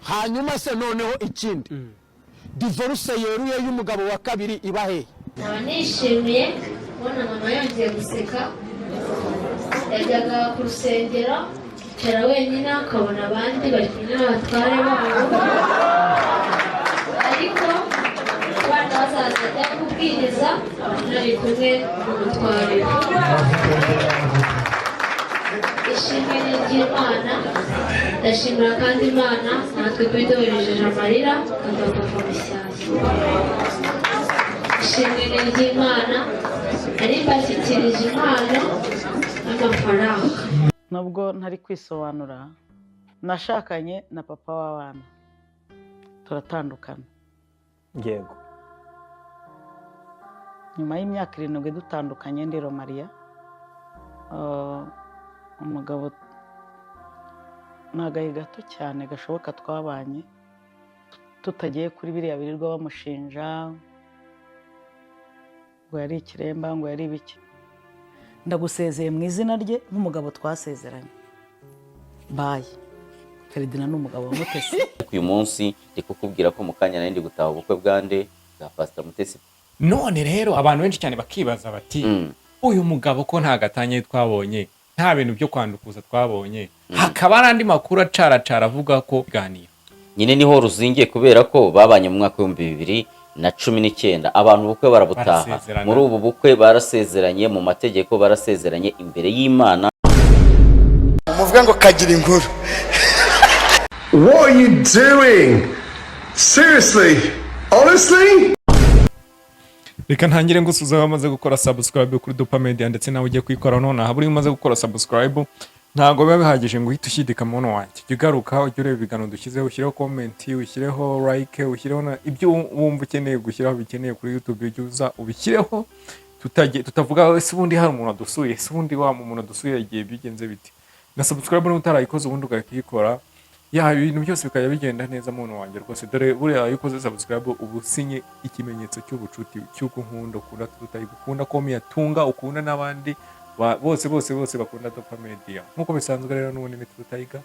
Hanyuma se noneho ikindi, divorce yeruye y'umugabo wa kabiri iba hehe? Nkaba nishimiye kubona mama yongeye guseka. Yajyaga ku rusengero akicara wenyine, akabona abandi bari kumwe n'abatware babo, ariko abana bazaza ajya kubwiriza nari kumwe n'umutware we. Ishimwe ni iry'Imana. Ndashimira kandi Imana natwe kubiduhesheje amarira tukaduha papa mushyashya. Ishimwe ni iry'Imana. Nari mbashyikirije impano n'amafaranga. Nubwo ntari kwisobanura, nashakanye na papa w'abana turatandukana. Nyuma y'imyaka 7 dutandukanye, ndi Mariya, umugabo ni agahe gato cyane gashoboka twabanye, tutagiye kuri biriya birirwa bamushinja ngo yari ikiremba, ngo yari ibiki. Ndagusezeye mu izina rye nk'umugabo twasezeranye. Baye Feridina ni umugabo wa Mutesi. Uyu munsi ndi kukubwira ko mu kanya nari ndi gutaha ubukwe bwande, bwa Pastor Mutesi. None rero abantu benshi cyane bakibaza bati: "Uyu mugabo ko nta gatanya twabonye, nta bintu byo kwandukuza twabonye, hakaba hari andi makuru acaracara avuga ko ganira?" Nyine niho ruzingiye, kubera ko babanye mu mwaka w'2019, abantu ubukwe barabutaha. Barasezerana. Muri ubu bukwe barasezeranye mu mategeko, barasezeranye imbere y'Imana. Muvuga ngo kagira inkuru. What are you doing? Seriously? Honestly? Reka ntangire ngusubize wamaze gukora subscribe kuri Dopa Media, ndetse nawe ugiye kuyikora nonaha. Buriya umaze gukora subscribe ntabwo biba bihagije ngo uhite ushyidika muntu wanjye. Jya ugaruka ujye ureba ibiganiro dushyizeho, ushyireho comment, ushyireho like, ushyireho na ibyo wumva ukeneye gushyiraho bikeneye kuri YouTube, ujye uza ubishyireho. Tutavuga ese ubundi hari umuntu wadusuye, ese ubundi wa muntu wadusuye yagiye, bigenze bite? Na subscribe niba utarayikoze, ubundi ugahita uyikora, ya ibintu byose bikajya bigenda neza muntu wanjye rwose. Dore buriya iyo ukoze subscribe uba usinye ikimenyetso cy'ubucuti, cy'uko unkunda, ukunda tutayigukunda, ko miyatunga ukunda n'abandi bose bose bose bakunda Dopa Media. Nk'uko bisanzwe rero, n'ubundi ni Tutayiga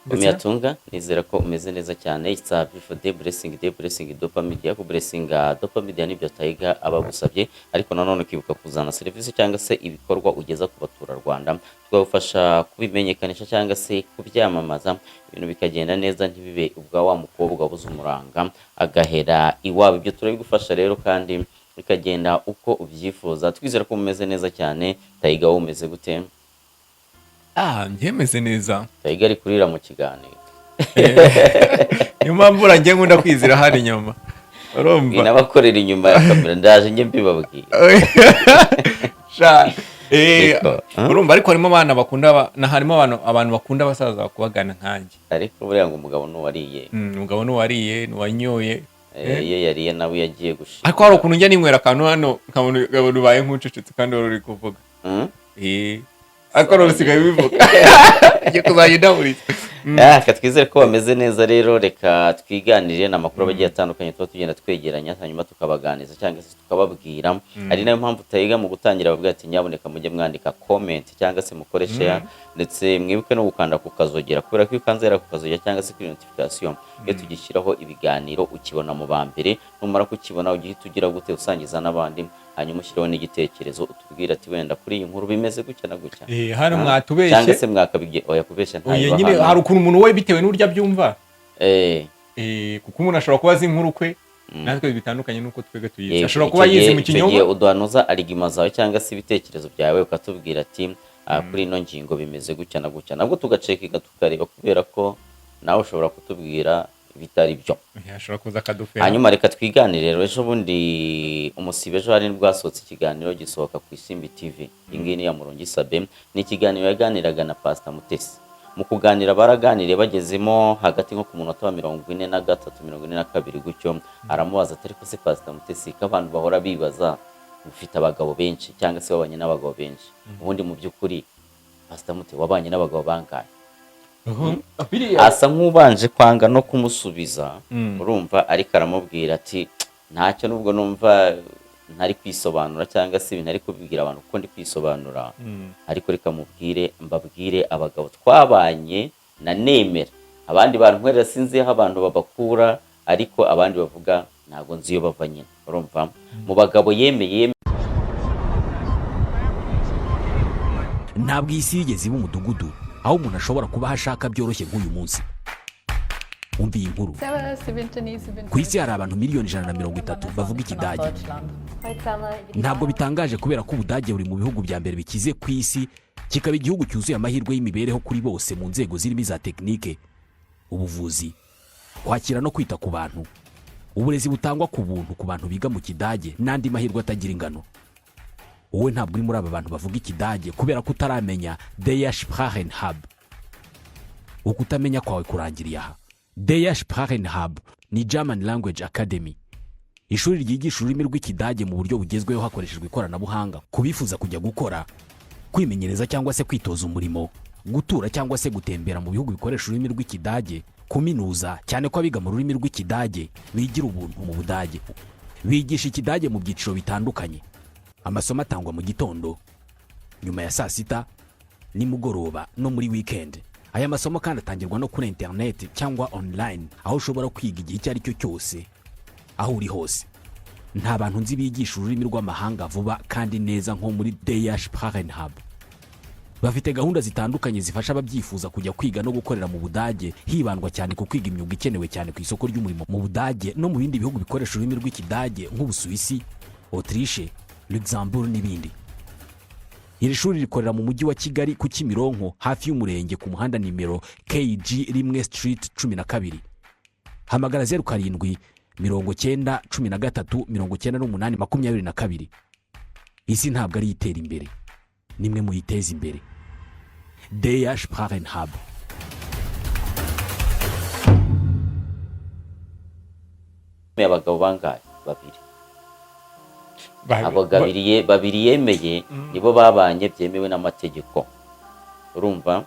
ndetse Miyatunga, nizera ko umeze neza cyane. It's a beautiful day, blessing day, blessing Dopa Media. Ku blessinga Dopa Media nibyo Tiger aba agusabye, ariko nanone ukibuka kuzana serivisi cyangwa se ibikorwa ugeza ku baturarwanda, tukagufasha kubimenyekanisha cyangwa se kubyamamaza, ibintu bikagenda neza, ntibibe ubwa wa mukobwa wabuze umuranga agahera iwabo. Ibyo turabigufasha rero kandi bikagenda uko ubyifuza. Twizera ko umeze neza cyane. Tiger, wowe umeze gute? Ah, njye neza. Tiger ari kurira mu kiganiro. Niyo mpamvu urangiye nkunda kwizira hari inyuma, urumva? N'abakorera inyuma ya kamera ndaje njye mbibabwira. Sha, Niko, huh? urumva, ariko harimo abana bakunda harimo abantu bakunda abasaza bakubagana nkanjye. Ariko buriya ngo umugabo n'uwariye. Umugabo n'uwariye n'uwanyoye. Iyo yariye nawe yagiye gushima. Ariko hari ukuntu njya ninywera akantu hano nkabona ubaye nk'ucecetse kandi wari uri kuvuga. Ariko none usigaye ubivuga, ngiye kuzajya undaburitse. Ah, reka twizere ko bameze neza rero. Reka twiganirire n'amakuru aba agiye atandukanye tuba tugenda twegeranya, hanyuma tukabaganiza cyangwa se tukababwira. Ari nayo mpamvu Tayiga mu gutangira bavuga ati: "Nyaboneka mujye mwandika comment cyangwa se mukore share, ndetse mwibuke no gukanda ku kazogera," kubera ko iyo ukanze ku kazogera cyangwa se kuri notification, iyo tugishyiraho ibiganiro ukibona mu ba mbere. Numara kukibona ujye uhita ugira gute? Usangiza n'abandi, hanyuma ushyireho n'igitekerezo, utubwire ati: "Wenda kuri iyi nkuru bimeze gutya na gutya." Hano Ah, mwatubeshye. Cyangwa se mwakabige oya, kubeshya Oya, ntayo nyine hano. hari ukuntu umuntu we bitewe n'uburyo abyumva. Kuko umuntu ashobora kuba azi inkuru kwe natwe bitandukanye n'uko twebwe tuyizi. Ashobora kuba icyo yizi gihe mu icyo gihe kinyoma. uduhanuza argument zawe cyangwa se ibitekerezo byawe, ukatubwira ati: "Ah, kuri ino ngingo bimeze gutya na gutya," nabwo tugacekeka tukareba, kubera ko nawe ushobora kutubwira ibitari byo. Ashobora kuza akadufera. Hanyuma reka twiganire rero. Ejo bundi, umusibe ejo hari nibwo hasohotse ikiganiro gisohoka ku Isimbi TV. Iyi ngiyi ni iya Murungi Sabe, ni ikiganiro yaganiraga na Pastor Mutesi. Mu kuganira baraganiriye, bagezemo hagati nko ku munota wa 43, 42 gutyo, aramubaza ati: "Ariko se Pastor Mutesi, ko abantu bahora bibaza ufite abagabo benshi cyangwa se wabanye n'abagabo benshi, ubundi mu by'ukuri Pastor Mutesi wabanye n'abagabo bangahe?" Biriya Asa nk'ubanje kwanga no kumusubiza. Urumva, ariko aramubwira ati: "Ntacyo, nubwo numva ntari kwisobanura cyangwa se ibintu ari kubibwira abantu kuko ndi kwisobanura, ariko reka mubwire, mbabwire abagabo twabanye na nemera." Abandi bantwerera sinzi aho abantu babakura, ariko abandi bavuga ntabwo nzi iyo bava nyine. Urumva, mu bagabo yemeye Ntabwo iyi si yigeze iba umudugudu aho umuntu ashobora kuba aho ashaka byoroshye nk'uyu munsi. Umva iyi nkuru: ku isi hari abantu miliyoni 130 bavuga Ikidage. Ntabwo bitangaje, kubera ko Ubudage buri mu bihugu bya mbere bikize ku isi, kikaba igihugu cyuzuye amahirwe y'imibereho kuri bose mu nzego zirimo iza tekinike, ubuvuzi, kwakira no kwita ku bantu, uburezi butangwa ku buntu ku bantu biga mu Kidage n'andi mahirwe atagira ingano. Wowe ntabwo uri muri aba bantu bavuga Ikidage kubera ko utaramenya Der Sprachen Hub. Ukutamenya kwawe kurangiriye aha. Der Sprachen Hub ni German Language Academy, ishuri ryigisha ururimi rw'Ikidage mu buryo bugezweho hakoreshejwe ikoranabuhanga, ku bifuza kujya gukora, kwimenyereza cyangwa se kwitoza umurimo, gutura cyangwa se gutembera mu bihugu bikoresha ururimi rw'Ikidage, kuminuza, cyane ko abiga mu rurimi rw'Ikidage bigira ubuntu mu Budage. Bigisha Ikidage mu byiciro bitandukanye. Amasomo atangwa mu gitondo, nyuma ya saa sita, nimugoroba no muri wikendi. Aya masomo kandi atangirwa no kuri interineti cyangwa online, aho ushobora kwiga igihe icyo ari cyo cyose, aho uri hose. Nta bantu nzi bigisha ururimi rw'amahanga vuba kandi neza nko muri Der Sprachen Hub. Bafite gahunda zitandukanye zifasha ababyifuza kujya kwiga no gukorera mu Budage, hibandwa cyane ku kwiga imyuga ikenewe cyane ku isoko ry'umurimo mu Budage no mu bindi bihugu bikoresha ururimi rw'Ikidage nk'Ubusuwisi, Autriche, Luxembourg n'ibindi. Iri shuri rikorera mu Mujyi wa Kigali, ku Kimironko, hafi y'umurenge, ku muhanda nimero KG 1, Street 12. Hamagara 0790139822. Isi ntabwo ari itera imbere, nimwe muyiteza imbere. Der Sprachen Hub. Abagabo bangahe? Babiri. Abo babiri yemeye nibo babanye byemewe n'amategeko. Urumva,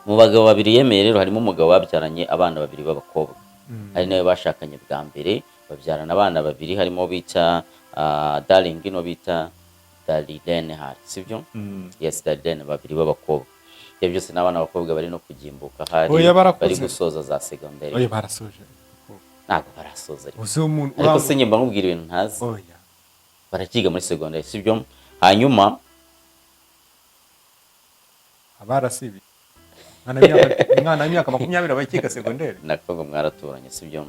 mu bagabo babiri yemeye rero harimo umugabo babyaranye abana babiri b'abakobwa, hari nawe bashakanye bwa mbere babyarana abana babiri, harimo uwo bita Darling n'uwo bita Darilene, hari sibyo? Yes, Darilene, babiri b'abakobwa. Ibyo byose n'abana b'abakobwa bari no kugimbuka, hari Oya, barakuze. bari gusoza za segonderi. Oya, barasoje. Ntabwo barasoza ariko. Uzi umuntu Ariko se njye mba nkubwira ibintu ntazi? Oya. Barakiga muri segonderi, sibyo? Hanyuma Abarasibi, umwana w'imyaka 20 aba akiga segonderi. Nako ngo mwaraturanye, sibyo?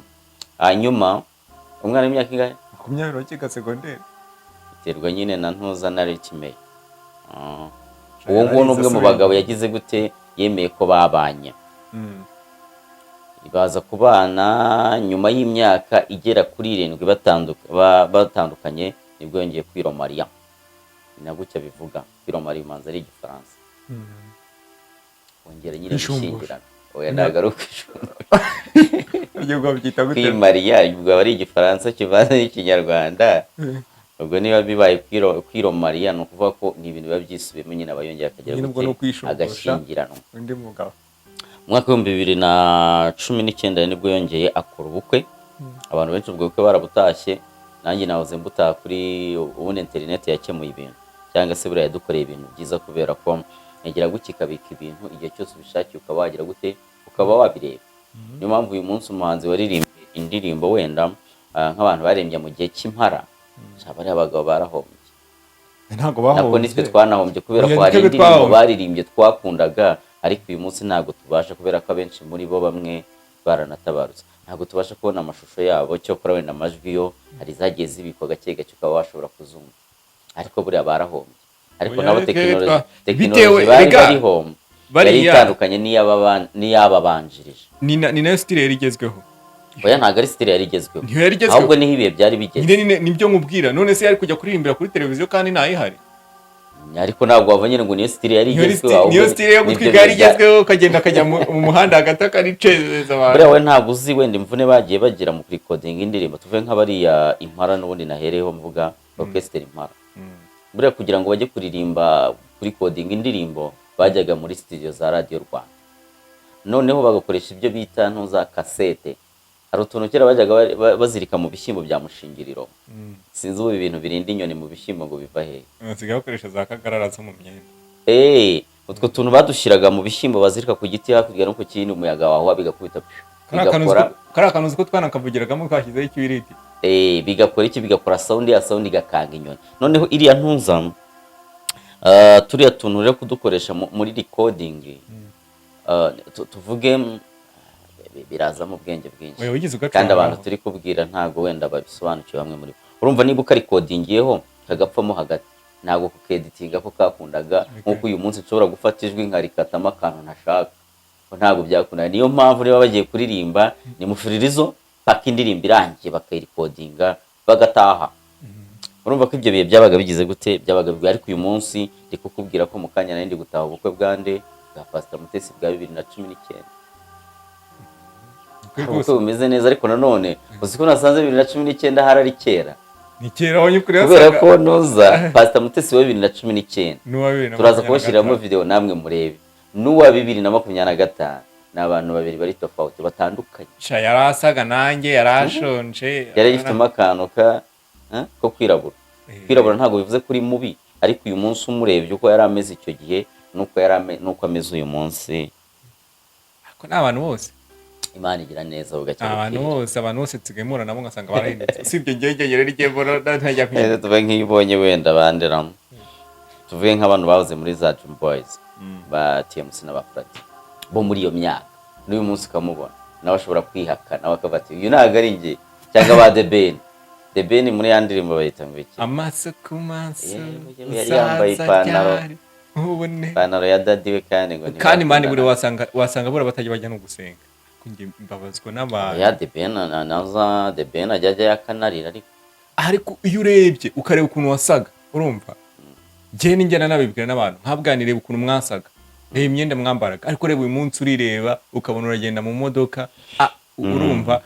Hanyuma umwana w'imyaka ingahe? 20 aba akiga segonderi. Biterwa nyine na ntuza na Rikimeye. Uwo nguwo ni umwe mu bagabo yagize gute, yemeye ko babanye, baza kubana nyuma y'imyaka igera kuri 7 batandukanye, nibwo yongeye kwiromariya. Ni na gutya bivuga kwiromariya, umanza ari Igifaransa, kongera nyine Kwishumbusha. gushyingirana. Oya, ntabwo ari ukwishumbusha. Ibyo ngo babyita gute? Kwimariya ubwo aba ari Igifaransa kivanze n'Ikinyarwanda. Ubwo niba bibaye kwiromariya, ni ukuvuga ko ni ibintu biba byisubiyemo nyine, aba yongera akagira Nyine ubwo gute, ni ukwishumbusha. agashyingiranwa. Undi mugabo. Mu mwaka w'2019 nibwo yongeye akora ubukwe. Abantu benshi ubwo bukwe barabutashye, nanjye nahoze mbutaha kuri. Ubundi interineti yakemuye ibintu, cyangwa se buriya yadukoreye ibintu byiza, kubera ko yagira gutya ikabika ibintu igihe cyose ubishakiye, ukaba wagira gute, ukaba wabireba. Niyo mpamvu uyu munsi umuhanzi waririmbye indirimbo wenda nk'abantu baririmbye mu gihe cy'Impara, bariya abagabo barahombye. Ntabwo Ntabwo bahombye. nitwe twanahombye, kubera Oya, ko hari nitwe indirimbo twahombye. baririmbye twakundaga, ariko uyu munsi ntabwo tubasha, kubera ko abenshi muri bo bamwe baranatabarutse, ntabwo tubasha kubona amashusho yabo. Cyokora wenda amajwi yo hari zagiye zibikwa gake gake, ukaba washobora kuzumva, ariko buriya barahombye. Ariko Oya, nabo reka tekinoloji bitewe- bari rega, bariho yari itandukanye n'iy'ababanjirije. Ni nayo style yari igezweho. Oya, ntabwo ari style yari igezweho. Niyo yari igezweho. Ahubwo niho ibihe byari bigeze. Nyine nibyo nkubwira. None se yari kujya kuririmbira kuri televiziyo kandi ntayihari? Ariko ntabwo wava nyine ngo niyo style yari Niyo igezweho, ahubwo niyo style yo nibyo gutwika yari bihe bya- igezweho, ukagenda akajya mu muhanda hagati akaricezeza abantu. Buriya we ntabwo uzi wenda imvune bagiye bagira mu kurikodinga indirimbo. Tuve nk'abariya Impara n'ubundi nahereyeho mvuga, orchestre Impara, buriya kugira ngo bajye kuririmba, kurikodinga indirimbo, bajyaga muri studio za Radiyo Rwanda, noneho bagakoresha ibyo bita ntuza kasete. Hari utuntu kera bajyaga bazirika mu bishyimbo bya mushingiriro. Sinzi ubu ibintu birinda inyoni mu bishyimbo ngo biva hehe. Basigaye bakoresha za kagarara zo mu myenda. Utwo tuntu badushyiraga mu bishyimbo bazirika ku giti hakurya no ku kindi, umuyaga wahuha bigakubita pyu, bigakora. Kariya kantu uzi ko twanakavugiragamo twashyizeho ikibiriti. Bigakora iki? Bigakora sound, ya sound igakanga inyoni. Noneho iriya ntuza, turiya tuntu rero kudukoresha muri recording, tuvuge birazamo ubwenge bwinshi. Oya, wigeze ugacuranga Kandi abantu aho? turi kubwira ntago wenda babisobanukiwe bamwe muri bo. Urumva niba ukarikodingiyeho kagapfamo hagati, ntabwo kukeditinga ko kakundaga nk'uko uyu munsi nshobora gufata ijwi nkarikatamo akantu ntashaka, ko ntabwo byakundaga. Niyo mpamvu niba bagiye kuririmba ni mufuririzo paka indirimbo irangiye, bakayirikodinga bagataha. Urumva ko ibyo bihe byabaga bigize gute? Byabaga bigoye. Ariko uyu munsi ndi kukubwira ko mu kanya nari ndi gutaha ubukwe bwande? Bwa Pastor Mutesi bwa 2019. Ubukwe Ubukwe rwose bumeze neza. Ariko nanone uzi ko nasanze 2019 hari ari kera? Ni kera wabonye kuri Kubera ko nuza Pastor Mutesi wa 2019 n'uwa bibiri na turaza makumyabiri na kubashyiriramo gatanu. video namwe murebe, n'uwa 2025 ni abantu babiri bari tofauti, batandukanye. Sha, yari asaga nanjye, yari ashonje. Yari yifitemo akantu ka ko kwirabura. Kwirabura ntabwo bivuze ko uri mubi, ariko uyu munsi umurebye uko yari ameze icyo gihe n'uko ameze uyu munsi. Ariko ni abantu bose. Imana igira neza bugacya Abantu bukira. bose, abantu bose nsigaye mpura nabo ngasanga barahindutse, usibye njyewe njyewe rero igihe mbona ntajya Eh, mpinduka. Tuvuge nk'iyo ubonye wenda banderamo, tuvuge nk'abantu bahoze muri za Dream Boys ba TMC n'aba Frati bo muri iyo myaka, n'uyu munsi ukamubona nawe ashobora kwihakana nawe akavuga ati: "Uyu ntabwo ari njye." Cyangwa ba The Ben, The Ben muri ya ndirimbo bayita ngo iki? Amaso ku maso. Yewe, yari yambaye Uzaza ipantaro. ryari ubone Ipantaro ya daddy we, kandi ngo Kandi man, buri ntibakundana. wasanga buriya batajya bajya no gusenga. Ariko njye mbabazwa n'abantu. Ya The Ben naza, The Ben ajya ajya yakanarira ariko. Ariko iyo urebye ukareba ukuntu wasaga, urumva njyewe ninjyana nabibwira n'abantu nkabwanireba ukuntu mwasaga, reba imyenda mwambaraga, ariko reba uyu munsi, urireba ukabona uragenda mu modoka, urumva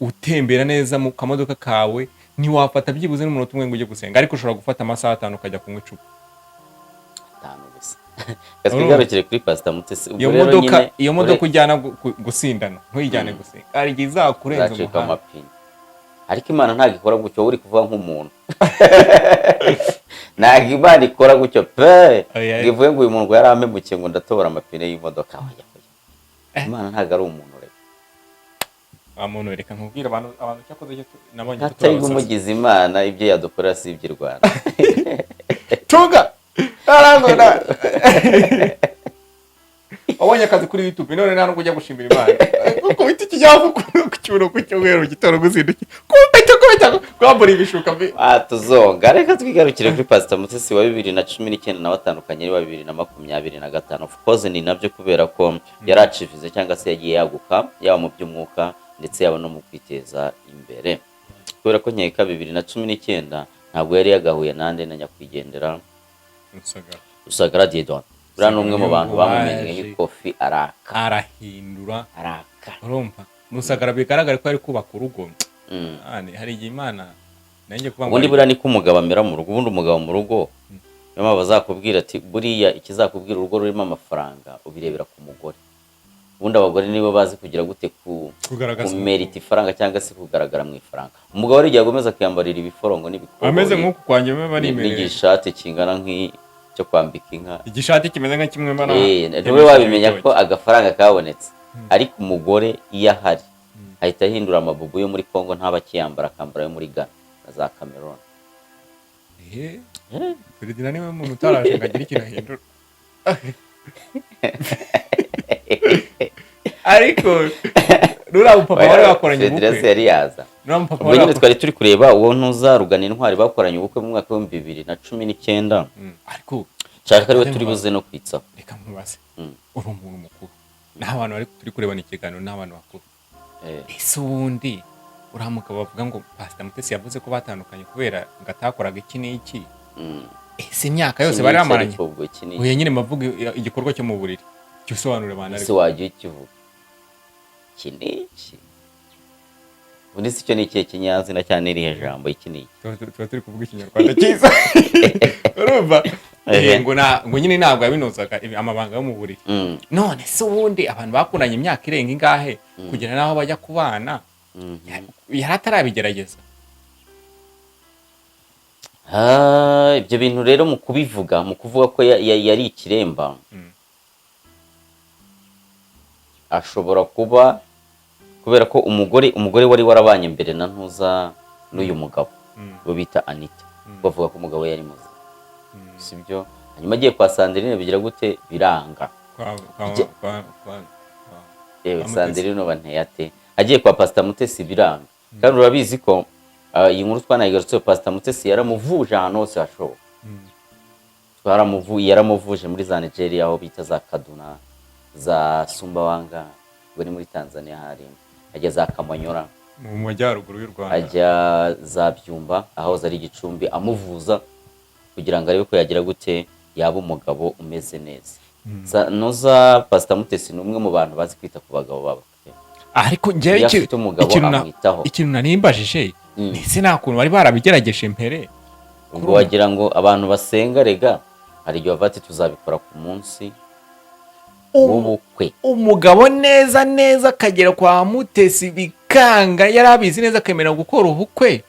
utembera neza mu kamodoka kawe, ntiwafata byibuze n'umunota umwe ngo ujye gusenga, ariko ushobora gufata amasaha 5 ukajya kunywa icupa. 5 gusa. Reka twigarukire kuri Pastor Mutesi. Ubwo Iyo rero modoka, nyine iyo modoka ujyana gusindana, ntuyijyane gusenga, hari igihe izakurenza Uzacika umuhanda. amapine. Ariko Imana ntabwo ikora gutyo. Wowe uri kuvuga nk'umuntu, ntabwo Imana ikora gutyo pe. Oya. Ngo ivuge ngo uyu muntu yari ampemukiye ngo ndatobora amapine y'imodoka. Oya, oya. Imana ntabwo ari umuntu reka. Wa muntu, reka nkubwire, abantu cyakoze icyo nabonye ko Hatari turi abasazi. umugize Imana, ibyo yadukorera si iby'i Rwanda. Tunga arangona, wabonye akazi kuri YouTube none nta nubwo ujya gushimira Imana, ukubita ikinyafu ku cyuno ku cyumweru gitondo, guzinduki kubita kubita kwambura ibishuka mbi. Ah, tuzonga. Reka twigarukire kuri Pastor Mutesi wa 2019 nawe atandukanye n'uwa 2025. Of course ni nabyo, kubera ko yaracivize cyangwa se yagiye yaguka, yaba mu by'umwuka ndetse yaba no mu kwiteza imbere, kubera ko nkeka 2019 ntabwo yari yagahuye nande? Na nyakwigendera Rusagara. Rusagara Dieudonné. Buriya ni umwe mu bantu bamumenye Waje. nk'ikofi araka. Arahindura. Araka. Urumva Rusagara bigaragara ko ari kubaka urugo. Hari igihe Imana nanjye kuvuga ngo Ubundi buriya niko umugabo amera mu rugo. Ubundi umugabo mu rugo, niyo mpamvu bazakubwira ati buriya ikizakubwira urugo rurimo amafaranga ubirebera ku mugore. Ubundi abagore nibo bazi kugira gute? Ku Kugaragaza kumerita ifaranga cyangwa se kugaragara mu ifaranga. Umugabo ari igihe agomeza akiyambarira ibiforongo n'ibikoboyi Ameze nk'uku kwanjye mba barimereye. N'igishati kingana nk'icyo kwambika inka. Igishati kimeze nka kimwe mba Ntube wabimenya ko agafaranga kabonetse. Ariko umugore iyo ahari ahita ahindura amabubu yo muri Congo, ntaba akiyambara, akambara ayo muri Ghana na za Cameroon. Perezida niwe muntu utaraje ngo agire ikintu ahindura, ariko ruriya mupapa wari wakoranye Federasi ubukwe yari yaza. Ruriya mupapa Ubwo wari nyine wakoranye twari turi kureba uwo ntuza rugana intwari bakoranye ubukwe mu mwaka wa 2019. Ariko Nshaka ariwe turi buze no kwitsaho. Reka nkubaze. Uri umuntu mukuru, n'aho abantu bari turi kurebana ikiganiro n'abantu bakuru. Ese ubundi uriya mugabo bavuga ngo Pasita Mutesi yavuze ko batandukanye kubera ngo atakoraga iki n'iki, ese imyaka yose Iki bari n'iki? bamaranye Ariko ubwo iki n'iki? Oya nyine, mbavuga igikorwa cyo mu buriri, jya usobanurira abantu. Ese Ariko wajya ukivuga iki n'iki? Ubundi si cyo ni ikihe kinyazina cyangwa n'irihe jambo iki n'iki? Tuba turi kuvuga Ikinyarwanda cyiza, urumva. Ehe. Ngo nyine ntabwo yabinozaga amabanga yo mu buriri. None se ubundi abantu bakundanye imyaka irenga ingahe kugera n'aho bajya kubana, yari atarabigerageza? Ah, ibyo bintu rero mu kubivuga, mu kuvuga ko yari ikiremba, ashobora kuba kubera ko umugore wari warabanye mbere na ntuza n'uyu mugabo, bo bita Anita, bavuga ko umugabo we yari muzima, sibyo? Hanyuma agiye kwa Sandrine bigira gute? Biranga. Kwa kwa kwa kwa Yewe. Kwa Mutesi. Sandrine uba nteyate, agiye kwa Pastor Mutesi biranga. Kandi urabizi ko iyi nkuru twanayigarutseho, Pastor Mutesi yaramuvuje ahantu hose hashoboka. Yaramuvuje muri za Nigeria, aho bita za Kaduna, za Sumbawanga, ubwo ni muri Tanzania, harimo ajya za Kamanyora, mu majyaruguru y'u Rwanda, ajya za Byumba aho ari Gicumbi, amuvuza kugira ngo arebe ko yagira gute, yaba umugabo umeze neza. Noza Pastor Mutesi ni umwe mu bantu bazi kwita ku bagabo babo. Ariko njyewe Iyo afite umugabo amwitaho. Ikintu nanimbajije, ese nta kuntu bari barabigerageje mbere? Ubwo wagira ngo abantu basenga rega, hari igihe bavuga ati tuzabikora ku munsi w'ubukwe. Umugabo neza neza akagera kwa Mutesi bikanga, yari abizi neza, akemera gukora ubukwe.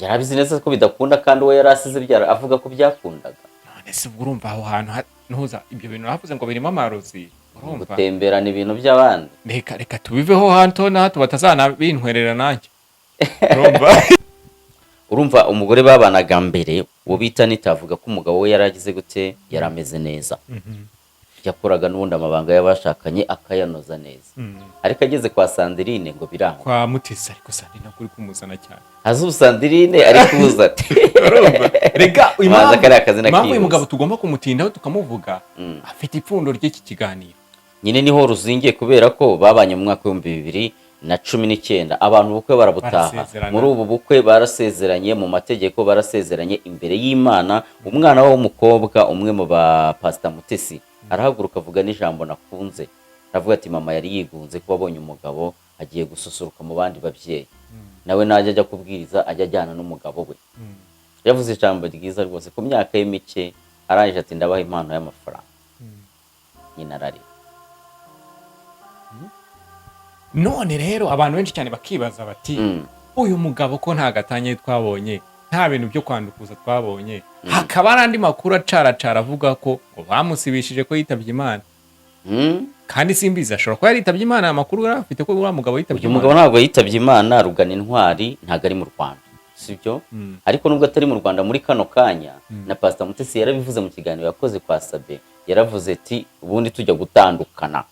Yari abizi neza ko bidakunda, kandi uwo yari asize byara avuga ko byakundaga. None se ubwo urumva aho hantu ntuza ibyo bintu bavuze ngo birimo amarozi, urumva? Gutemberana ibintu by'abandi. Reka reka tubiveho hato na hato batazanabintwerera nanjye, urumva? Urumva umugore babanaga mbere, uwo bita Anita, avuga ko umugabo we yari agize gute, yari ameze neza, yakoraga n'ubundi amabanga y'abashakanye akayanoza neza, ariko ageze kwa Sandrine ngo biranga. Kwa Mutesi. Ariko Sandrine ntabwo uri kumuzana cyane. Haza ubu Sandrine ari kubuza ati Urumva rega, Banza kariya kazina impamvu uyu kihuse. mugabo tugomba kumutindaho tukamuvuga, afite ipfundo ry'iki kiganiro. Nyine niho ruzingiye, kubera ko babanye mu mwaka w'2019, abantu ubukwe barabutaha. Barasezerana. Muri ubu bukwe barasezeranye mu mategeko, barasezeranye imbere y'Imana. Umwana we w'umukobwa, umwe mu ba Pasita Mutesi, arahaguruka avuga n'ijambo nakunze, aravuga ati mama yari yigunze kuba abonye umugabo agiye gususuruka mu bandi babyeyi, nawe najya ajya kubwiriza ajya ajyana n'umugabo we. Yavuze ijambo ryiza rwose ku myaka ye mike. Arangije ati ndabaha impano y'amafaranga. Nyina ararira. None rero abantu benshi cyane bakibaza bati uyu mugabo ko nta gatanya twabonye, nta bintu byo kwandukuza twabonye, hakaba hari andi makuru acaracara avuga ko ngo bamusibishije, ko yitabye Imana. Kandi simbizi, ashobora kuba yaritabye Imana. Aya makuru yari afite ko uriya mugabo yitabye Uyu mugabo Imana. ntabwo yitabye Imana. Rugana Intwari ntabwo ari mu Rwanda, sibyo? Ariko nubwo atari mu Rwanda muri kano kanya, na Pastor Mutesi yarabivuze mu kiganiro yakoze kwa Sabe, yaravuze ati ubundi tujya gutandukana,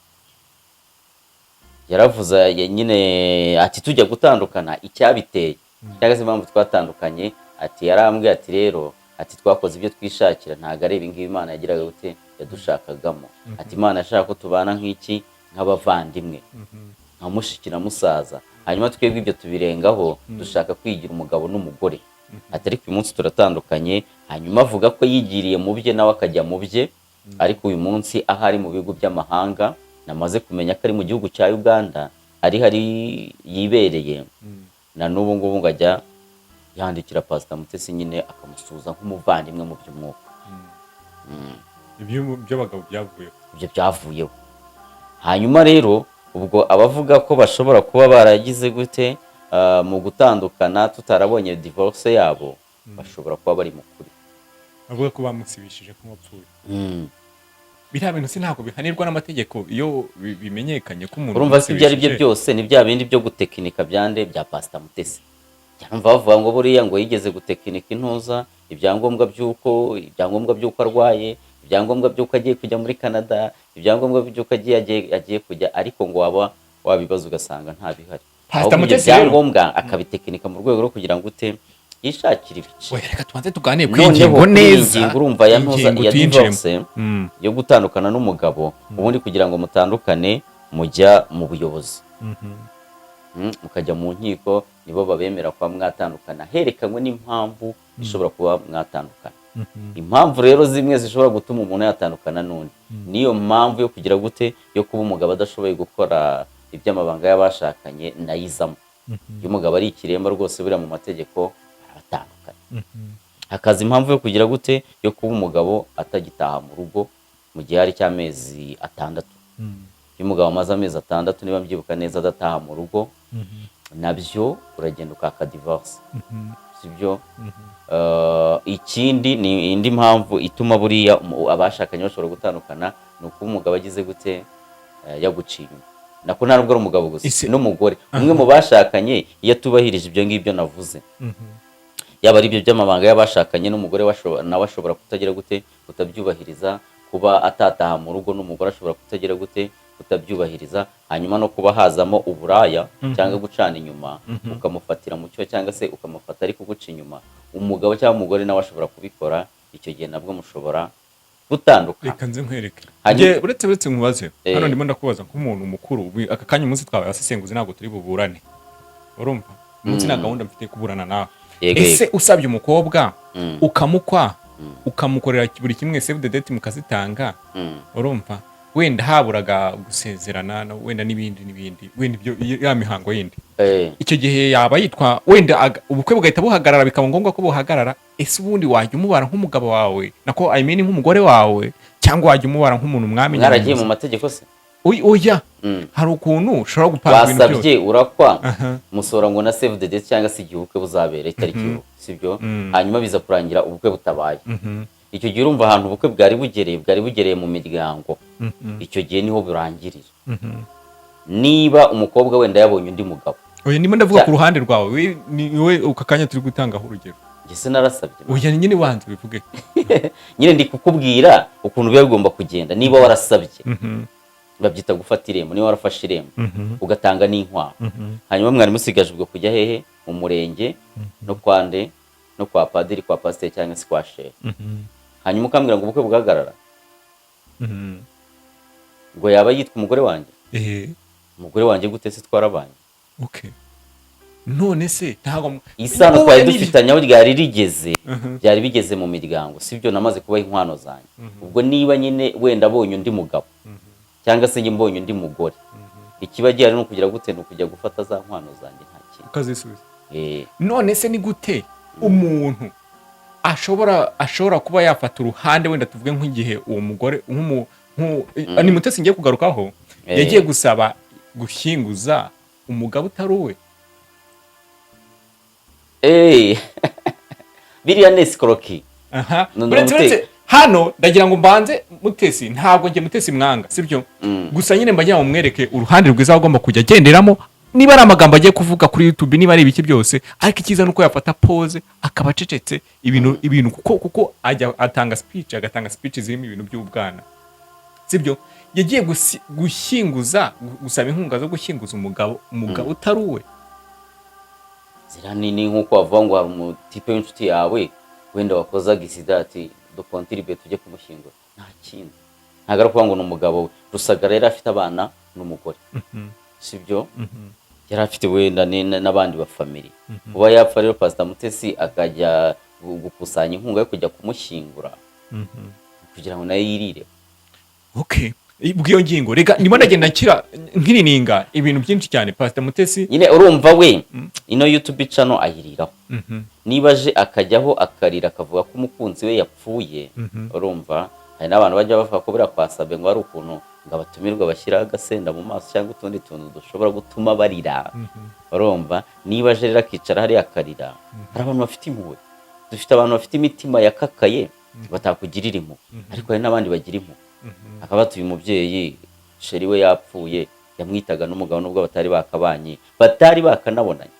yaravuze nyine ati tujya gutandukana, icyabiteye cyangwa se impamvu twatandukanye, ati yarambwiye ati rero, ati twakoze ibyo twishakira, ntabwo ari ibingibi Imana yagiraga gute, yadushakagamo. Ati Imana yashaka ko tubana nk'iki, nk'abavandimwe, nka mushiki na musaza, hanyuma twebwe ibyo tubirengaho, dushaka kwigira umugabo n'umugore. Ati ariko uyu munsi turatandukanye. Hanyuma avuga ko yigiriye mu bye, nawe akajya mu bye, ariko uyu munsi aho ari mu bihugu by'amahanga, namaze kumenya ko ari mu gihugu cya Uganda ari hari yibereye. Na n'ubu ngubu ngo ajya yandikira Pastor Mutesi nyine, akamusuhuza nk'umuvandimwe mu by'umwuka. Ibyo by'abagabo byavuyeho. Ibyo byavuyeho. Hanyuma rero ubwo abavuga ko bashobora kuba baragize gute, mu gutandukana tutarabonye divorce yabo, bashobora kuba bari mu kuri. Avuga ko bamusibishije ko wapfuye. Biriya bintu si ntabwo bihanirwa n'amategeko iyo bimenyekanye ko umuntu Urumva se, ibyo ari byo yamusibishije? byose ni bya bindi byo gutekinika byande bya Pastor Mutesi. Cyangwa bavuga ngo buriya ngo yigeze gutekinika intuza, ibyangombwa by'uko arwaye, ibyangombwa by'uko agiye kujya muri Canada, ibyangombwa by'uko agiye kujya, ariko ngo waba wabibaza ugasanga nta bihari. Pastor Ahubwo ibyo Mutesi rero- byangombwa akabitekinika mu rwego rwo kugira ngo ute yishakire ibice. Oya, reka tubanze tuganire kuri iyi Noneho ngingo kuri iyi neza. ngingo, urumva ya ntuza Ingingo ya tuyinjiremo. divorce, yo gutandukana n'umugabo, ubundi kugira ngo mutandukane mujya mu buyobozi, mukajya mu nkiko, nibo babemera kuba mwatandukana, herekanwe n'impamvu ishobora kuba mwatandukana. Impamvu rero zimwe zishobora gutuma umuntu yatandukana n'undi, niyo mpamvu yo kugira gute, yo kuba umugabo adashoboye gukora iby'amabanga y'abashakanye, nayizamo. Iyo umugabo ari ikiremba rwose, buriya mu mategeko barabatandukanye. Hakaza impamvu yo kugira gute, yo kuba umugabo atagitaha mu rugo mu gihe hari cy'amezi 6. Iyo umugabo amaze amezi 6, niba mbyibuka neza, adataha mu rugo, nabyo uragenda ukaka divorce. Sibyo? Ikindi ni indi mpamvu ituma buriya abashakanye bashobora gutandukana, ni ukuba umugabo agize gute, yaguciye inyuma. Nako nta nubwo ari umugabo gusa, n'umugore. Umwe mu bashakanye iyo atubahirije ibyo ngibyo navuze, yaba ari ibyo by'amabanga y'abashakanye, n'umugore nawe ashobora kutagira gute, kutabyubahiriza. Kuba atataha mu rugo, n'umugore ashobora kutagira gute, kutabyubahiriza. Hanyuma no kuba hazamo uburaya cyangwa gucana inyuma, ukamufatira mu cyo cyangwa se ukamufata ari kuguca inyuma, umugabo cyangwa umugore nawe ashobora kubikora. Icyo gihe nabwo mushobora gutandukana. Reka nze nkwereke. Hanyuma- Njye, uretse nkubaze. Hano ndimo ndakubaza nk'umuntu mukuru. Ubu aka kanya, umunsi twabaye abasesenguzi, ntabwo turi buburane, urumva? Umunsi nta gahunda mfite yo kuburana nawe. Yego. Ese usabye umukobwa, ukamukwa, ukamukorera buri kimwe, save the date mukazitanga, urumva, wenda haburaga gusezerana wenda n'ibindi n'ibindi, wenda ibyo ya mihango yindi, icyo gihe yaba yitwa wenda ubukwe bugahita buhagarara, bikaba ngombwa ko buhagarara, ese ubundi wajya umubara nk'umugabo wawe, nako I mean nk'umugore wawe, cyangwa wajya umubara nk'umuntu mwamenye? Mwaragiye mu mategeko se? Oya. Hari ukuntu ushobora gupanga ibintu byose. Wasabye, urakwa, Aha. musora ngo na save the date cyangwa se igihe ubukwe buzabera, itariki y'ubukwe, sibyo? Hanyuma biza kurangira ubukwe butabaye. Icyo gihe urumva ahantu ubukwe bwari bugereye mu miryango, icyo gihe niho burangirira. Niba umukobwa wenda yabonye undi mugabo. Oya, ndimo ndavuga ku ruhande rwawe. Ni wowe aka kanya turi gutangaho urugero. Njye se narasabye? Oya nyine, wanze bivuge. Nyine ndi kukubwira ukuntu biba bigomba kugenda. Niba warasabye, babyita gufata irembo. Niba warafashe irembo, ugatanga n'inkwano, hanyuma mwari musigaje ubwo kujya hehe? Mu murenge no kwa nde, no kwa padiri, kwa pasiteri cyangwa se kwa shehe, hanyuma ukambwira ngo ubukwe bugahagarara, ngo yaba yitwa umugore wanjye? Umugore wanjye gute se? Twarabanye. Okay, none se ntabwo Isano Wowe twari dufitanye, aho ryari rigeze, byari bigeze mu miryango, sibyo? Namaze kubaha inkwano zanjye. Ubwo niba nyine wenda abonye undi mugabo cyangwa se njye mbonye undi mugore, ikiba gihari ni ukugira gute? Ni ukujya gufata za nkwano zanjye, nta kintu. Ukazisubiza. Eh. None se ni gute umuntu ashobora kuba yafata uruhande, wenda tuvuge nk'igihe uwo mugore ni Mutesi ngiye kugarukaho, yagiye gusaba gushyinguza umugabo utari uwe? Biriya ni escroquerie. Aha. Ni Uretse hano ndagira ngo mbanze Mutesi, ntabwo njye Mutesi mwanga, sibyo? Gusa nyine mbagira ngo mwereke uruhande rwiza agomba kujya agenderamo, niba ari amagambo agiye kuvuga kuri YouTube, niba ari ibiki byose. Ariko icyiza ni uko yafata pause, akaba acecetse ibintu kuko ajya atanga speech, agatanga speech zirimo ibintu by'ubwana, sibyo? Yagiye gushyinguza, gusaba inkunga zo gushyinguza umugabo utari uwe. Ziriya ni nk'uko wavuga ngo hari umutipe w'inshuti yawe wenda wakoze accident, ati ducontribuye tujye kumushyingura. Nta kindi, ntabwo ari ukuvuga ngo ni umugabo we. Rusagara yari afite abana n'umugore, sibyo? Yari afite wenda n'abandi bafamily. Kuba yapfa rero, Pasita Mutesi akajya gukusanya inkunga yo kujya kumushyingura kugira ngo nawe yirire. Okay, bw'iyo ngingo reka ndimo ndagenda nshyira nkirininga ibintu byinshi cyane Pastor Mutesi. Nyine urumva we ino YouTube channel ayiriraho. Niba aje akajyaho akarira, akavuga ko umukunzi we yapfuye, urumva hari n'abantu bajya bavuga ko buriya kwa Sabe ngo hari ukuntu ngo abatumirwa bashyiraho agasenda mu maso cyangwa utundi tuntu dushobora gutuma barira. Urumva niba aje rero akicara hariya akarira, hari abantu bafite impuhwe. Dufite abantu bafite imitima yakakaye batakugirira impuhwe, ariko hari n'abandi bagira impuhwe, akaba batuye umubyeyi, chéri we yapfuye, yamwitaga n'umugabo nubwo batari bakabanye, batari bakanabonanye.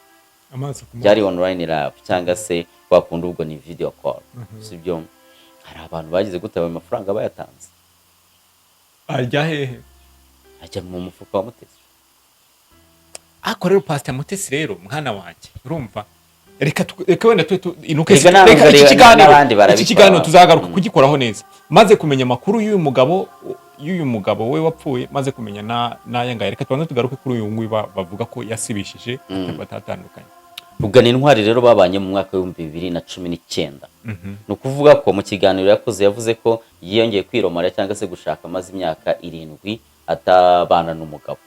Amaso ku maso. Byari online love cyangwa se wakunda, ubwo ni video call, sibyo? Hari abantu bagize gute, ayo mafaranga bayatanze. Ajya hehe? Ajya mu mufuka wa Mutesi. Ariko rero Pastor Mutesi rero, mwana wanjye, urumva, reka wenda inuke Reka ntabwo reka iki kiganiro n'abandi barabikora. Iki kiganiro tuzagaruka kugikoraho neza maze kumenya amakuru y'uyu mugabo we wapfuye, maze kumenya n'aya ngaya. Reka tubanze tugaruke kuri uyu nguyu bavuga ko yasibishije, batatandukanye. Rugana Intwari rero babanye mu mwaka w'2019. Ni ukuvuga ko mu kiganiro yakoze yavuze ko yiyongeye kwiromara cyangwa se gushaka amaze imyaka 7 atabana n'umugabo.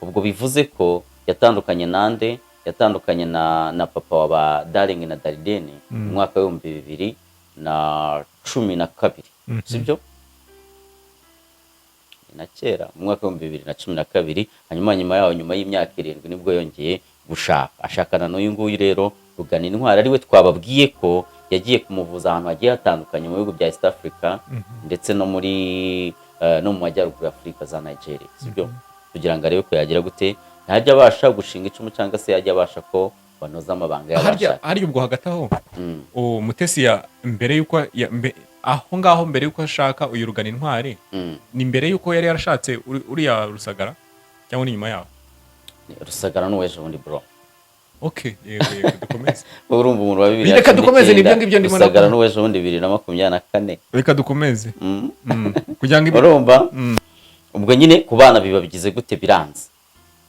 Ubwo bivuze ko yatandukanye nande? Yatandukanye na papa wa ba Darling na Daridene mu mwaka w'2012, sibyo? Ni na kera, mu mwaka w'2012. Hanyuma nyuma yaho, nyuma y'imyaka 7, nibwo yongeye gushaka, ashakana n'uyu nguyu rero. Rugana Intwari, ariwe twababwiye ko yagiye kumuvuza ahantu hagiye hatandukanye mu bihugu bya East Africa ndetse no muri no mu majyaruguru ya Afurika za Nigeria, sibyo? Kugira ngo arebe ko yagira gute, yajya abasha gushinga icumu cyangwa se yajya abasha ko banoza amabanga Harya y'abashaka. Harya ubwo hagati aho, uwo Mutesi ya mbere yuko aho ngaho, mbere yuko ashaka uyu Rugana Intwari, ni mbere yuko yari yarashatse uriya Rusagara cyangwa ni nyuma yaho? Rusagara n'uw'ejo bundi, bro. Okay, yego, dukomeze. Urumva umuntu wa bibiri na Reka cumi dukomeze, n'icyenda, nibyo ngibyo ndimo Rusagara navuga. n'uw'ejo bundi 2024. Reka dukomeze. Kugira ngo Urumva ubwo nyine ku bana biba bigize gute? Biranze.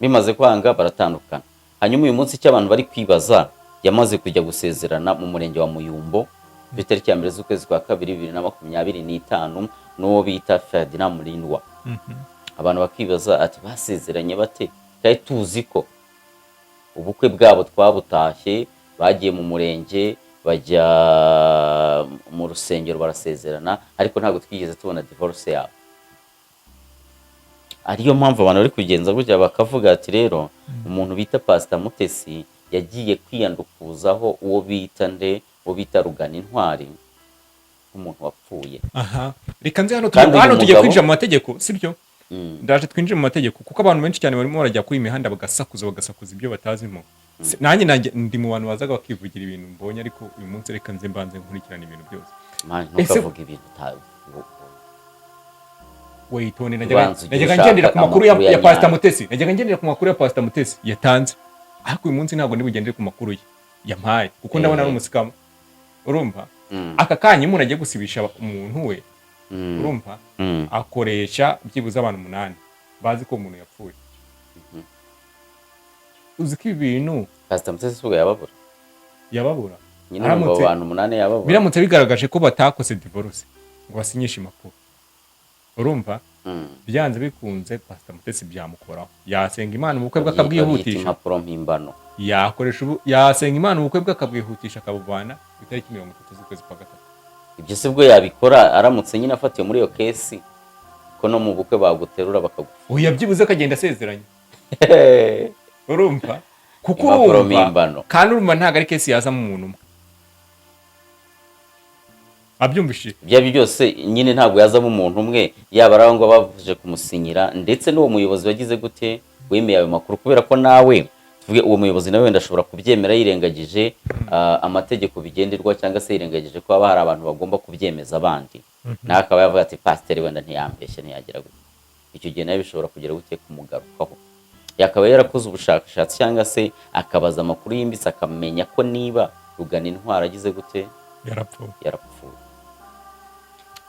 Bimaze kwanga baratandukana. Hanyuma uyu munsi icyo abantu bari kwibaza, yamaze kujya gusezerana mu murenge wa Muyumbo ku itariki ya 1 z'ukwezi kwa kabiri 2025 n'uwo bita Ferdinand Murindwa. Abantu bakibaza ati: "Basezeranye bate?" Twari tuzi ko ubukwe bwabo twabutashye, bagiye mu murenge, bajya mu rusengero barasezerana, ariko ntabwo twigeze tubona divorce yabo. Ariyo mpamvu abantu bari kugenza gutya bakavuga ati: "Rero umuntu bita Pasita Mutesi yagiye kwiyandukuzaho uwo bita nde, uwo bita Rugana Intwari, nk'umuntu wapfuye." Aha reka nze hano Kandi uyu hano tugiye mugabo- kwinjira mu mategeko, sibyo? Ndaje twinjire mu mategeko, kuko abantu benshi cyane barimo barajya kuri iyi mihanda bagasakuza, bagasakuza ibyo batazimo. Nanjye ndi mu bantu bazaga bakivugira ibintu mbonye, ariko uyu munsi reka nze mbanze nkurikirana ibintu byose. Man, Ese- ntukavuge ibintu Witonde. Ubanza ujye Najyaga ushaka ngendera ku makuru amakuru ya ya Pastor nyayo. Mutesi. Najyaga ngendera ku makuru ya Pastor Mutesi yatanze, ariko uyu munsi ntabwo ndi bugendere ku makuru ye yampaye, kuko ndabona ari umuscammer, urumva? Aka kanya iyo umuntu agiye gusibisha umuntu we, urumva, akoresha byibuze abantu umunani bazi ko umuntu yapfuye. Uzi ko ibi bintu Pastor Mutesi ubwo yababura? Yababura. Nyine urumva abo bantu umunani yababura. Biramutse bigaragaje ko batakoze divorce ngo basinyishe impapuro, urumva, byanze bikunze Pastor Mutesi byamukoraho. Yasenga Imana ubukwe bwe Babyita akabwihutisha. impapuro mpimbano. Yakoresha ubu, yasenga Imana ubukwe bwe akabwihutisha, akabuvana ku itariki 30 z'ukwezi kwa gatatu. Ibyo se bwo yabikora aramutse nyine afatiwe muri iyo case, ko no mu bukwe baguterura bakagufa? Oya, byibuze akagenda asezeranye, urumva, kuko Impapuro urumva mpimbano. kandi urumva ntabwo ari case yazamo umuntu umwe abyumvishije. Ibyo ari byo byose nyine ntabwo yazamo umuntu umwe, yaba ari abo ngabo baje kumusinyira, ndetse n'uwo muyobozi wagize gute, wemeye ayo makuru, kubera ko nawe tuvuge uwo muyobozi nawe wenda ashobora kubyemera yirengagije amategeko bigenderwa, cyangwa se yirengagije ko haba hari abantu bagomba kubyemeza abandi, nawe akaba yavuga ati: "Pasiteri wenda ntiyambeshye, ntiyagira gute." Icyo gihe nawe bishobora kugira gute, kumugarukaho. Yakaba yarakoze ubushakashatsi cyangwa se akabaza amakuru yimbitse, akamenya ko niba Rugana Intwaro agize gute, yarapfuye. Yarapfuye.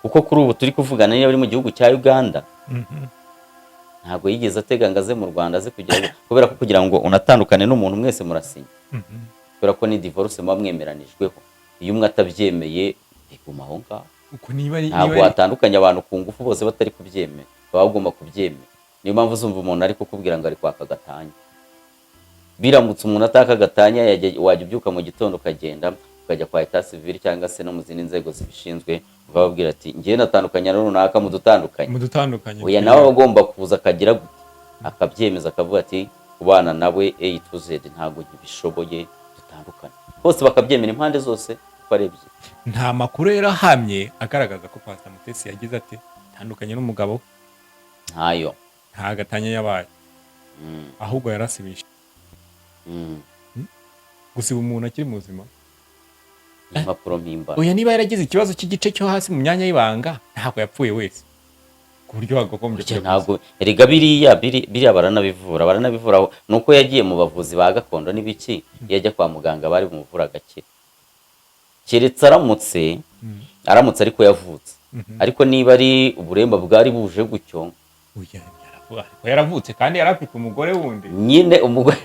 Kuko kuri ubu turi kuvugana, niba ari mu gihugu cya Uganda, ntabwo yigeze atega ngo aze mu Rwanda, aze kugira ngo, kubera ko kugira ngo unatandukane n'umuntu mwese murasinya, kubera ko ni divorce muba mwemeranijweho. Iyo umwe atabyemeye biguma aho ngaho. Uko niba ari Ntabwo niba ari watandukanya abantu ku ngufu bose batari kubyemera, baba bagomba kubyemera. Niyo mpamvu uzumva umuntu ari kukubwira ngo ari kwaka gatanya. Biramutse umuntu ataka gatanya, wajya ubyuka mu gitondo ukagenda ukajya kwa état civil cyangwa se no mu zindi nzego zibishinzwe, ukababwira ati: "Njyewe natandukanya na runaka, mudutandukanye." Mudutandukanye. Oya, nawe aba agomba kuza akagira gute, akabyemeza, akavuga ati: "Kubana nawe A to Z ntabwo nkibishoboye, dutandukane." Bose bakabyemera, impande zose uko ari ebyiri. Nta makuru rero ahamye agaragaza ko Pastor Mutesi yagize ati tandukanye n'umugabo we. Ntayo. Nta gatanya yabaye, ahubwo yarasibishe. Gusiba umuntu akiri muzima. Impapuro mpimbano. Oya, niba yaragize ikibazo cy'igice cyo hasi mu myanya y'ibanga, ntabwo yapfuye wese ku buryo wakagombye Burya kujya. Ntabwo erega biriya biriya baranabivura. Ni uko yagiye mu bavuzi ba gakondo n'ibiki. Iyo ajya kwa muganga bari bumuvura agakira, keretse aramutse ariko yavutse. Ariko niba ari uburemba bwari buje gutyo. Oya, ariko yaravutse kandi yari afite umugore wundi. Nyine umugore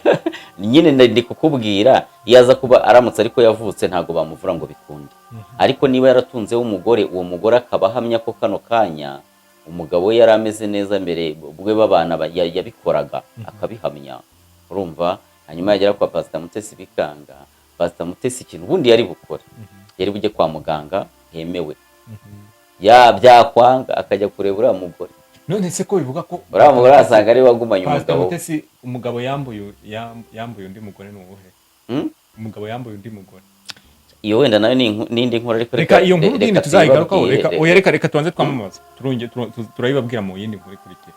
nyine ndi kukubwira, iyo aza kuba aramutse ariko yavutse ntabwo bamuvura ngo bikunde. Ariko niba yaratunzeho umugore, uwo mugore akaba ahamya ko kano kanya umugabo we yari ameze neza mbere bwe babana, yabikoraga akabihamya, urumva, hanyuma yagera kwa Pasita Mutesi bikanga, Pasita Mutesi ikintu ubundi yari bukore, yari bujye kwa muganga hemewe, ya byakwanga akajya kureba uriya mugore. None se ko bivuga ko Uriya mugore asanga ari we wagumanye Pastor umugabo we. Mutesi umugabo yambuye undi mugore ni uwuhe? Hmm? Umugabo yambaye undi mugore. Iyo wenda nayo ni n'indi nkuru, ariko Reka iyo nkuru reka nyine tuzayigarukaho. tuyibabwire, Reka, oya, reka tubanze twamamaze, turongeye turayibabwira mu yindi nkuru ikurikira.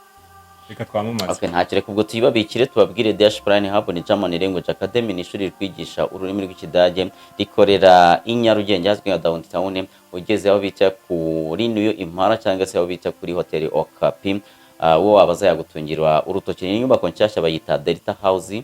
Reka twamamaze. Okay, ntacyo, reka ubwo tuyibabikire, tubabwire. Dash Prime Hub ni German Language Academy, ni ishuri rikwigisha ururimi rw'Ikidage, rikorera i Nyarugenge ahazwi nka Downtown, ugeze aho bita kuri New Impala cyangwa se aho bita kuri Hotel Okapi. Wo wabaza yagutungira urutoki. Ni inyubako nshyashya bayita Delta House,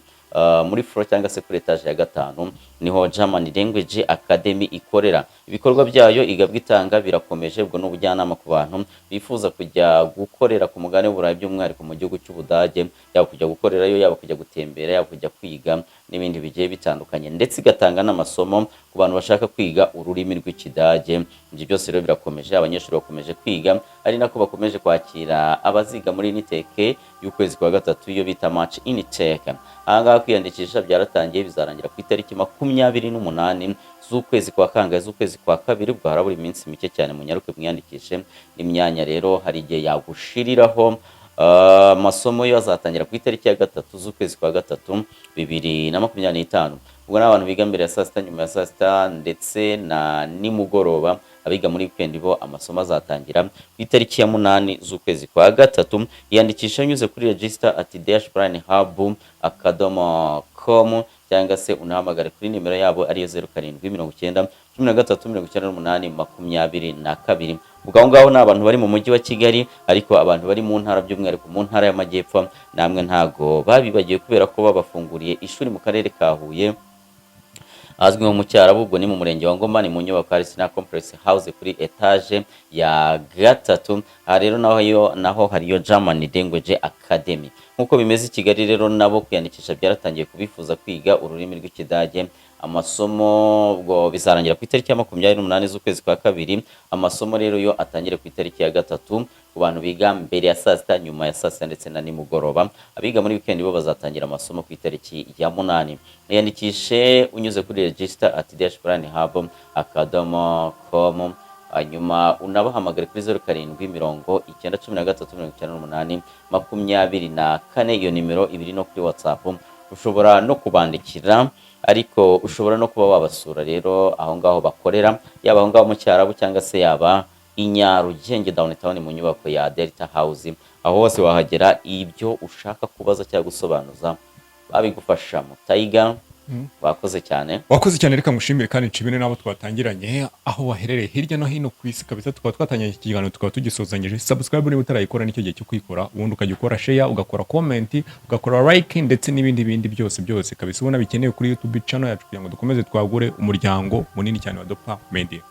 muri floor cyangwa se kuri etage ya gatanu niho German Language Academy ikorera. Ibikorwa byayo igabwa itanga birakomeje. Ubwo ni ubujyanama ku bantu bifuza kujya gukorera ku mugabane w'Uburayi, by'umwihariko mu gihugu cy'Ubudage, yaba kujya gukorerayo, yaba kujya gutembera, yaba kujya kwiga n'ibindi bigiye bitandukanye, ndetse igatanga n'amasomo ku bantu bashaka kwiga ururimi rw'Ikidage. Ibyo byose rero birakomeje, abanyeshuri bakomeje kwiga, ari nako bakomeje kwakira abaziga muri intake y'ukwezi kwa gatatu, iyo bita March intake. Aha ngaha kwiyandikisha byaratangiye, bizarangira ku itariki 28 z'ukwezi kwa kangahe? Z'ukwezi kwa kabiri. Ubwo harabura iminsi mike cyane, munyaruke mwiyandikishe. N'imyanya rero hari igihe yagushiriraho. Amasomo yo azatangira ku itariki ya 3 z'ukwezi kwa gatatu 2025. Ubwo n'abantu biga mbere ya saa sita, nyuma ya saa sita ndetse na nimugoroba. Abiga muri weekend bo amasomo azatangira ku itariki ya 8 z'ukwezi kwa gatatu. Iyandikisha unyuze kuri register@dashbrandhub.com, cyangwa se unahamagare kuri nimero yabo ariyo 0790139822. Ubwo aho ngaho ni abantu bari mu mujyi wa Kigali, ariko abantu bari mu ntara, by'umwihariko mu ntara y'Amajyepfo, namwe ntago babibagiwe, kubera ko babafunguriye ishuri mu karere ka Huye ahazwi nko mu Cyarabu. Ubwo ni mu murenge wa Ngoma, ni mu nyubako ya Sina Complex House kuri etage ya gatatu. Aha rero naho yo naho hariyo German Language Academy. Nk'uko bimeze i Kigali rero, nabo kwiyandikisha byaratangiye kubifuza kwiga ururimi rw'Ikidage. Amasomo ubwo bizarangira ku itariki ya 28 z'ukwezi kwa kabiri. Amasomo rero yo atangire ku itariki ya 3 ku bantu biga mbere ya saa sita, nyuma ya saa sita ndetse na nimugoroba. Abiga muri weekend bo bazatangira amasomo ku itariki ya 8. Iyandikishe unyuze kuri register@dashbrandhub.com, hanyuma unabahamagare kuri 0790139824. Iyo nimero ibiri no kuri WhatsApp, ushobora no kubandikira, ariko ushobora no kuba wabasura rero aho ngaho bakorera, yaba aho ngaho mu Cyarabu cyangwa se yaba i Nyarugenge Downtown mu nyubako ya Delta House. Aho hose wahagera, ibyo ushaka kubaza cyangwa gusobanuza babigufashamo. Tayiga, wakoze cyane. Wakoze cyane. Reka ngushimire kandi nshimire n'abo twatangiranye, aho waherereye hirya no hino ku isi kabisa. Tukaba twatangiranye iki kiganiro, tukaba tugisozanyije. Subscribe niba utarayikora, nicyo gihe cyo kuyikora, ubundi ukajya ukora share, ugakora comment, ugakora like, ndetse n'ibindi bindi byose byose kabisa ubona bikenewe kuri YouTube channel yacu, kugira ngo dukomeze twagure umuryango munini cyane wa Dopa Media.